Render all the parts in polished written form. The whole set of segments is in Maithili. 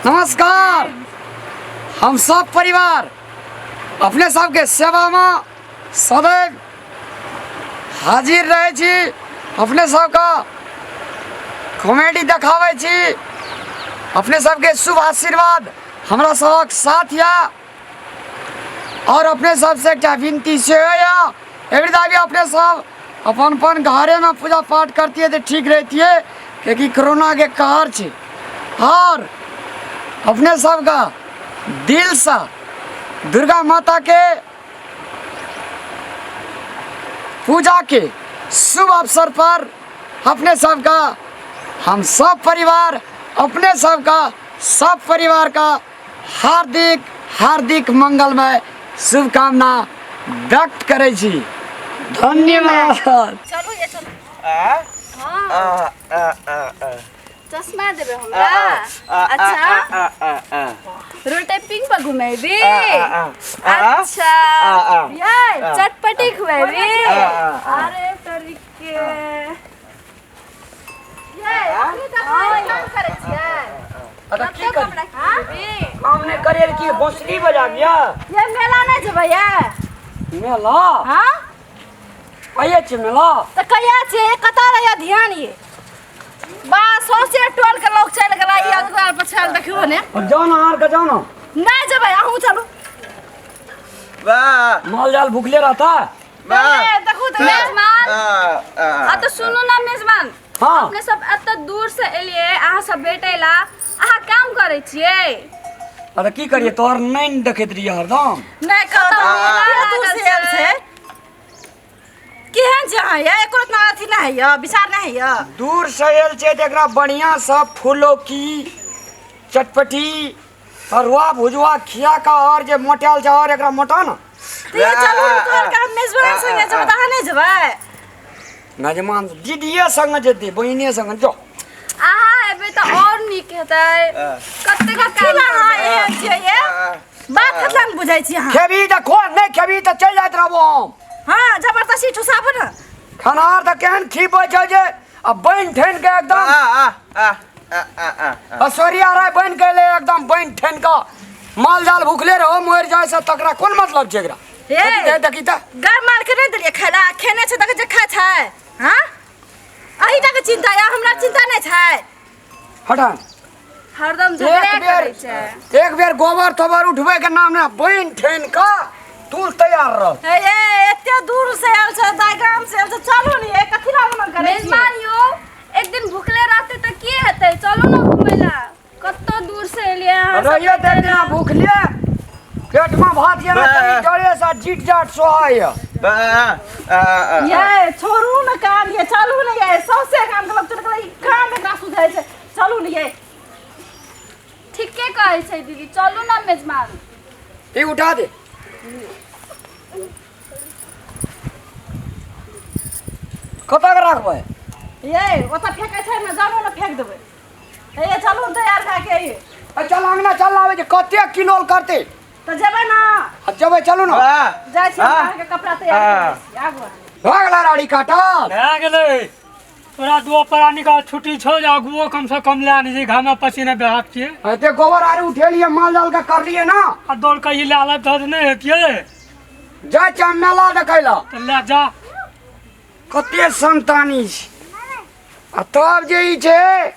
नमस्कार। हम सब परिवार अपने सबके सेवामे सदैव हाजिर रहै छी। अपने सबके कॉमेडी देखाबै छी। अपने सबके शुभ आशीर्वाद हमरा सबक साथ यऽ। और अपने सबसे एकटा विनती सेहो यऽ, एहि भी अपने सब अपन अपन घरेमे पूजा पाठ करतियै तऽ ठीक रहतियै, कियाकि कोरोनाके कहर छै। और अपने सबके दिलसँ दुर्गा माताके पूजा के शुभ अवसर पर अपने सबका हम सब परिवार अपने सबका सब परिवार का हार्दिक हार्दिक मंगलमय शुभकामना व्यक्त करै छी। धन्यवाद। चलू ये चलू। आ हाँ। आ आ आ आ चश्मा देबे हमरा। अच्छा रोटे पिंग पर घुमेबी। अच्छा ये चटपटी खुएबी। अरे तरीके ये अपने तऽ काम करै छियै। अच्छा की करी? हमरा खुएबी। काम नहीं करे की बांसुरी बजाबिया? ये मेला नहीं जेबै ये? मेला? हाँ? कहिया छै मेला? तऽ कहिया छै? कतऽ रहैया ध्यान ये? बा सौंसे टोल के लोग चलि गेला ई अगुआर पछाड़ देखियो ने। जाओ ना आर के जाओ ना। नहीं जेबै अहूँ चलू। वाह माल जाल भूखले रहता। वाह देखू तऽ मेजबान। आ तऽ सुनू ना मेजबान। हाँ। अपने सब एतऽ दूर से एलियै अहाँ सब भेटै ला, अहाँ काम करै छियै? अरे की करिए तोहर नहीं देखैत रहिए हरदम। नहीं कतऽ मेला लागल दूर से आयल छै। केहन छै अहाँ ये? एको रत्ना अथी नहि होइए, विचार नहि होइए। दूर से आयल छै तऽ एकरा बढ़िया से फूलौकी चटपटी तरुआ भुजुआ खिया के और जे मोटायल छै और एकरा मोटा ना। तऽ ये चलू ने तोहर के हम मेजबान संगे जेबै तऽ अहाँ नहि जेबै? मेजबान दीदीए संगे जेतै, बहिने संगे जो। अहाँ एबै तऽ और नीक हेतै। कतेक कथी काम लए अहाँ करबै? एहन छियै ये? बात कथी लए नहि बुझै छी अहाँ? खेबही तऽ खो, नहि खेबही तऽ चलि जाइत रहबो हम। हाँ जबरदस्ती ठुसाबू ने। खाना आर तऽ केहन खीबै छै जे आ बनि ठनि के एकदम ऐश्वर्या राय बनि के एलै एकदम बनि ठनि के। माल जाल भूखले रहो मरि जाय से तकरा कोन मतलब छै एकरा? ए! देखी देखी तऽ। गाय माल के नहि देलियै खाय लए, खेने छै तऽ जे खाय छै। हाँ अही टा के चिंता या हमरा चिंता नहि छै। हटा। हरदम झगड़ा एक बेर करै छै। एक बेर गोबर तोबर उठबै के नाम ने बनि ठनि के तू तैयार रह। ए, ए, एते दूर से आयल छै, दाइ गाम से आयल छै, चलू ने, ए, कथी लए मना करै छियै? मेजबान यौ एक दिन भूखले रहतै तऽ की हेतै? चलू ने घुमै लए, कतौ दूर से एलियै अहाँ सब। रहिए तऽ एक दिना भूखले पेट में भात ये ना तनी डरे सा जीट जाट सोहाय। ये छोड़ू ने काम ये, चलू ने ये, सौंसे काम के लोग चल गेलै, ई काम एकरा सुझै छै, चलू ने ये। ठीके कहै छै दीदी, चलू ने मेजबान। ई उठा दे। कतऽ के राखबै? ये ओतऽ फेकै छै ने, जानो ने फेक देबै। हे चलू ने तैयार भए के ये। ए, चल अंगना चल आबै छै, कते किलोल करतै? तऽ जेबै ना? आ जेबै चलू ना। जाइ छी अहाँके कपड़ा तैयार करै छी, आगू। भऽ गेलै राड़ी काटल? भए गेलै। तोरा दू प्राणी का छुट्टी छौ जे अगुओ कम से कम लए आनै छै, घामे पसीना बेहात छियै। एते गोबर आर उठेलियै, माल जाल के करलियै ना। आ दौड़ के ई लए लेब तऽ नहि हेतियै। जाइ छियै हम मेला देखै लए। तऽ लए जा। कते संतानी छै। आ तब जे ई छै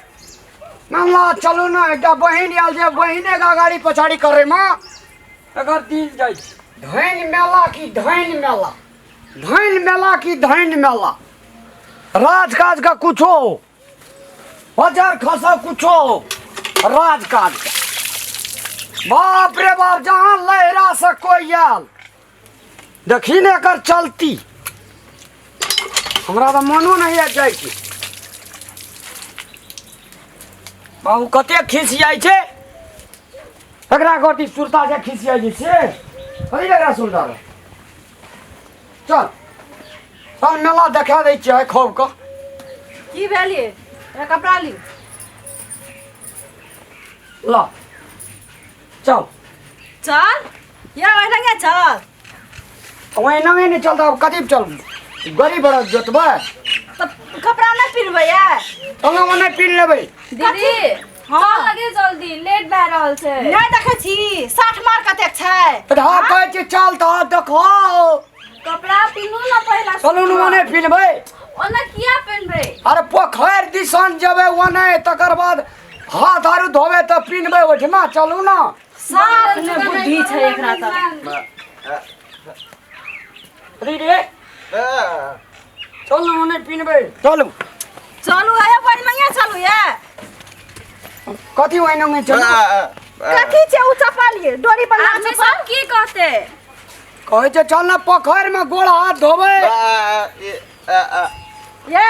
मामला चलू ने, एकटा बहिन आयल छै, बहिने के अगाड़ी पछाड़ी करे मे एकर दिल जाइ छै। धनि मेला की धनि मेला, धनि मेला की धनि मेला, राजकाज का कुछो हजार खसा कुछो राजकाज का। बाप रे बाप, जहाँ लहरा से कोई आयल देखी ने एकर चलती, हमरा तऽ मनो नहीं आबि जाइ छै। बाबू कते खिसियाइ छै एकरा गति सुरता से खिसियाइ छै से कथी लए एकरा सुरता रे? चल चल मेला देखा दै छियै खूब कऽ। की भेल ये? ए, कपड़ा ली। ल चल। चल ये ओहिना चल। ओहिना नहि चलता, अब कथी चल गरीब बड़ा जोतबै तऽ कपड़ा नहि पिन्हबै ये? चल ना, नहि पिन्ह लेबै। दीदी हाँ। चल लगे जल्दी लेट भए रहल छै। नहि देखै छी 60 मार कतेक छै। तऽ हँ कहै छी चल तऽ देखो। कपड़ा पिन्हू न पहिला। चलू न ओने पिन्हबै। ओना किया पिन्हबै? अरे पोखरि दिसन जेबै ओने, तकर बाद हाथ आरू धोबै तऽ पिन्हबै ओहिठिमा। चलू न। साफ ने बुद्धि छै एकरा तऽ। रे रे चलू ओने पिन्हबै। चलू चलू आया बड़ी मैया चलू ये। कथी ओहिना में चलू? कथी छै उ चप्पल ये डोरी पर आदमी सब की कहते? कहै छै चल न पोखरिमे गोड़ हाथ धोबै। ये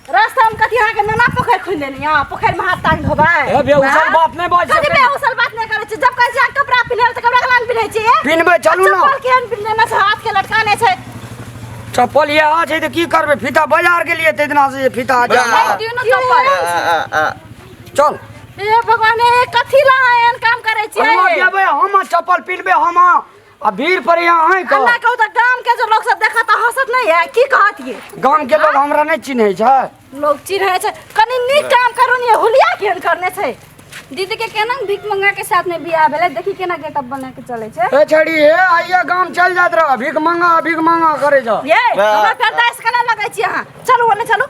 रास्ता में कथी अहाँके नाना पोखरि खुनि देने यऽ पोखरि में हाथ टांग धोबै? हे बे उसल बात नहि बाजि कथी सकै। बे उसल बात नहि करै छी। जब कहै छी अहाँ कपड़ा पिन्है तऽ कपड़ा केना पिन्है छी? पिन्हबै चलू न। चप्पल केहन पिन्हने छै, हाथ के लटकाने छै। चप्पल इएह छै तऽ की करबै? फीता बाजार गेलियै ताहि दिना से फीता जा। दियौ न चप्पल। चल। हे भगवान, हे कथी ला अहाँ एहन काम करै छियै? हम जेबै, हम चप्पल पिन्हबै हम आ भीड़ पर यहाँ आइ अन्ना कहू तऽ गाम के जो लोग सब देखत तऽ हंसत नहीं है की कहत? ये गाम के लोग हमरा नहि चिन्है छै। लोग चिन्है छै। कनि नीक काम करू ने, हुलिया केहन करने छै। दीदी के केना भीख मंगा के साथ में बियाह भेलै, देखी केना गेटअप बना के चलै छै। ए छड़ी हे आइए गाम चल जाइत रह, भीख मंगा भीख मंगा करै छ। ये हमरा फेर दाइस केना लगै छी अहाँ? चलू ओने चलू।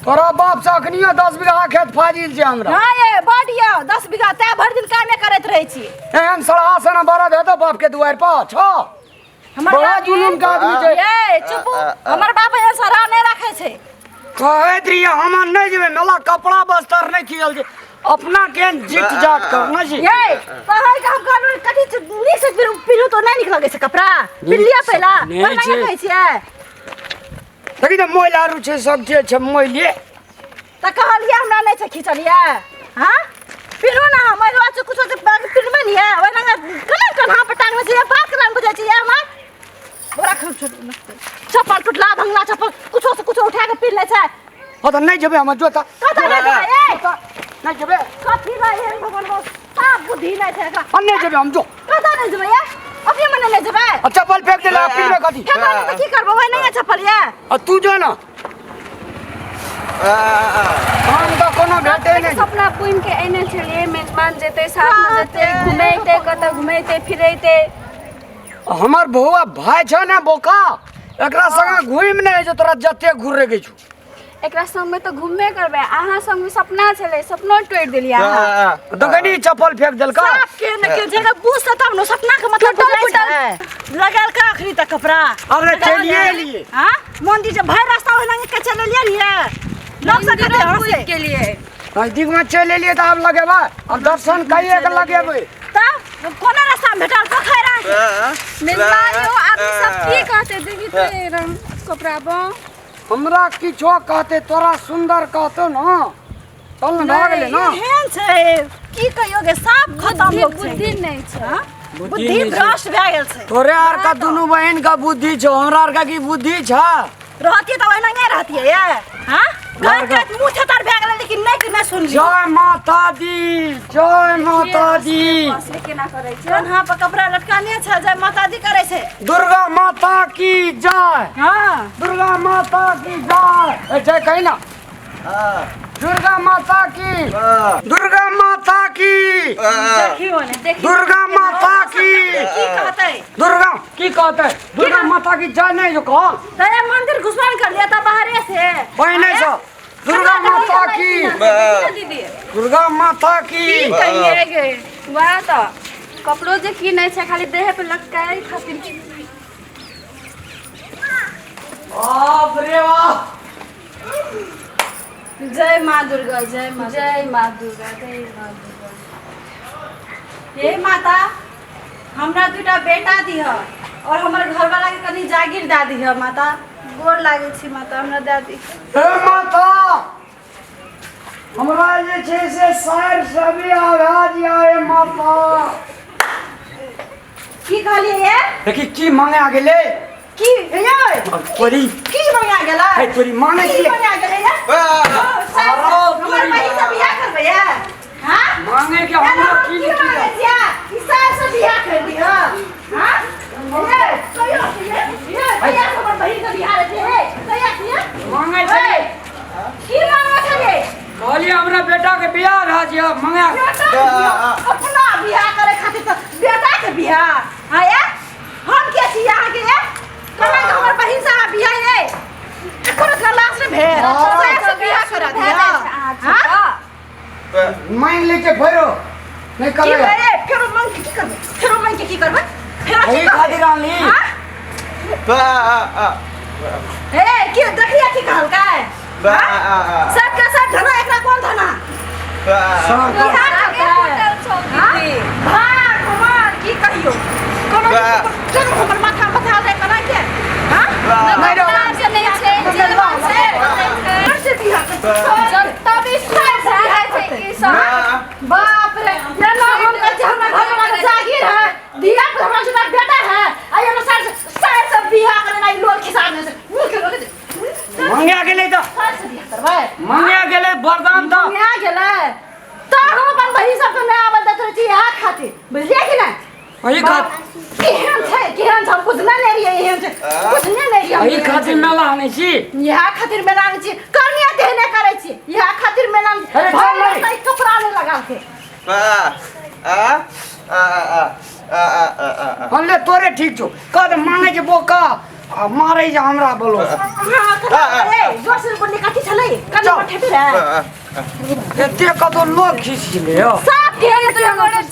तोरा बाप से अखनियो 10 बीघा खेत फाजिल छै हमरा। हाँ ये बड ये 10 बीघा तै भरि दिन कामे करैत रहै छी। एहन सड़हा सन बरद हेतौ बाप के दुआरि पर छौ। हमर बड़ा बाप जुलुम के आदमी छै। ये चुपू, हमर बाप एहन सड़हा नहि राखै छै। कहैत रहियै हम नहि जेबै मेला, कपड़ा बस्तर नहि खियल छै, अपना केहन जीत जाट करने छी। ये कहै के हम कहलहुँ कथी नीक से पिन्हू तो नहि नीक लगै छै कपड़ा। पिन्हलियै पहिला नहि ओहिना छै। कहै छियै। देखी तऽ मोइल आरू छै सब जे छै मोइले। तऽ कहलियै हमरा नहि छै खिचलियै। हाँ पिन्हू ना, हम महिला छै कुछो छै पिन्हबै ने ये ओहिना केना कन्हा पर टांगने छै, बात केना बुझै छी हमर? ओकरा चप्पल टुटला भंगला चप्पल कुछो से कुछो उठा के पिन्ह लै छै। हँ तऽ नहि जेबै हम जोता। कतऽ नहि जेबै? ए नहि जेबै। कथी ला एहन भगवान बस साफ बुद्धि नहि छै एकरा। हम नहि जेबै हम जो। कतऽ नहि जेबै ये? अपने मने नहि जेबै? आ चप्पल फेंक देला पिन्हबै कथी? फेंकबै नहि तऽ की करबै? ओहि नहि चप्पल ये। आ तू जो ना। हम तऽ कोनो भेटे नहि। सपना बुनि के एने छलियै मेजबान जेतै साथ में जेतै घुमेतै कतऽ घुमेतै फिरेतै। हमर बौआ भाय छै ने बोका, एकरा संगे घुमि नहि होइ छै तोरा जते घुरे के छौ। एकरा संग में तऽ घुमबे करबै, अहाँ संग में सपना छलै सपनो टोड़ि देलियै अहाँ। देखै नी चप्पल फेंक देलका। साफ के ने के जगह बुझ तब न सपना के मतलब टूटल बुझाइ छै। लगेलका अखनी तक कपड़ा। अरे चलिए एलियै। हाँ मंदिर जे भरि रास्ता ओहिना के चलि एलियै ने लोग सब कते हंसे के लिए। नजदीक में चलि एलियै तऽ आब लगेबै, आब दर्शन कइए के लगेबै। तब कोना रास्ता में भेटल पोखरि अहाँके? मेजबान यौ आदमी सब की कहतै? देखी तऽ रंग कपड़ा बा। हमरा किछो कहते तोरा सुंदर कहतो न। चल न भऽ गेलै न। एहन छै की कहियो गे, साफ खतम लोग छै। बुद्धि नहि छै, बुद्धि भ्रष्ट भए गेल छै। तोरे आर का दुनू बहिन का बुद्धि छौ, हमरा आर का की बुद्धि छ? रहतियै तऽ ओहिना नहि रहतियै ये। हाँ घर के मुँह छतर भए गेलै लेकिन नहि कि नहि सुनलियै। जय माता दी, जय माता दी। केना करै छै? कन्हा पर कपड़ा लटकाने छै, जय माता दी करै छै। दुर्गा माता की जय। हाँ दुर्गा माता की जय। जय कही ना। दुर्गा माता की, दुर्गा माता की, देखियो ने दुर्गा माता की। की कहतै? दुर्गा की कहतै? दुर्गा माता की जय नहीं जो कह। तऽ मंदिर घुसबा कर लिया तऽ बाहरे से पहिने से दुर्गा माता की, दीदी दुर्गा माता की। कहिए गे वएह तऽ कपड़ो जे किनै छै खाली देह पे लटकाए खातिर। बाप रे बाप। जय माँ दुर्गा, जय माँ, जय माँ दुर्गा, जय माँ दुर्गा। हे माता हमरा दूटा बेटा दिह और हमर घरवाला के कनि जागीर दए दिह माता। गोर लागै छी माता, हमरा दए दिह। हे माता हमरा जे छै से सार सभी आवाज आए माता। की कहलियै ये? देखी की मांगे आ गेलै। की ये? तोरी की मांगे गेलै? हे तोरी मांगे की मांगे गेलै ये? हमर बहिन से बियाह करबै ये? हां मांगे के हमरा की की मांगे छियै? ई सार से बियाह कर दिह। हां ये कहियो ये ये कहिया हमर बहिन के बियाह रहै हे? कहिया छियै मांगे छै? की मांगे छलियै? कहलियै हमरा बेटा के बियाह भए छै, मांगे नहि की करबै। रे फेरो मांग के की करबै? फेरो मांग के की करबै? फेरो की एहि करबै? खातिर आनली। हाँ? बा आ आ हे की देखिए की कहलकै? बा आ आ सबके सब धना, एकरा कोन धना? बा आ सब की कहलकै? हाँ? भाग भगवान की कहियो कोनो बा। चलू हमर माथा बथा दे केना के? हाँ? बा नहि रे। से नहि छै, जीवन से नहि छै। कर से बियाह करतै। जनता भी भए छै ई सब। बाप रे, ना ना हम कहै छी हमरा घर वाला के जागीर है, धिया पुता हमरा जेना बेटा है, आ ये सर सर सब बियाह करे ना ई लोल खिसा में से मुंह के रोके दे। मंगिया गेलै तऽ सर से बियाह करबै। मंगिया गेलै वरदान तऽ मंगिया गेलै तऽ हम अपन बहिन सबके नहि आबल दैत रहै छी इएह खातिर, बुझलियै कि नहि? एहि खातिर केहन छै केहन छै, हम बुझने नहि रहियै एहन छै, बुझने नहि रहियै हम एहि एहन खातिर छै। मेला आनै छी। इएह खातिर मेला आनै छी, कनिया तेहने करै छी, इएह खातिर मेला आनै छी। अरे चल भरि रे। रास्ता ई कपड़ा नहि लगालकै। बा आ आ आ आ आ आ आ हम ले तोरे ठीक छौ, कह तऽ मांगै छै बोका आ मारै छै हमरा बोलो। हाँ, कथा रे, जोर से बोलने कथी छलै? कन्ना पर ठेपी रे। एते कतौ लोग खींच गेलै यौ। साफ के गोरे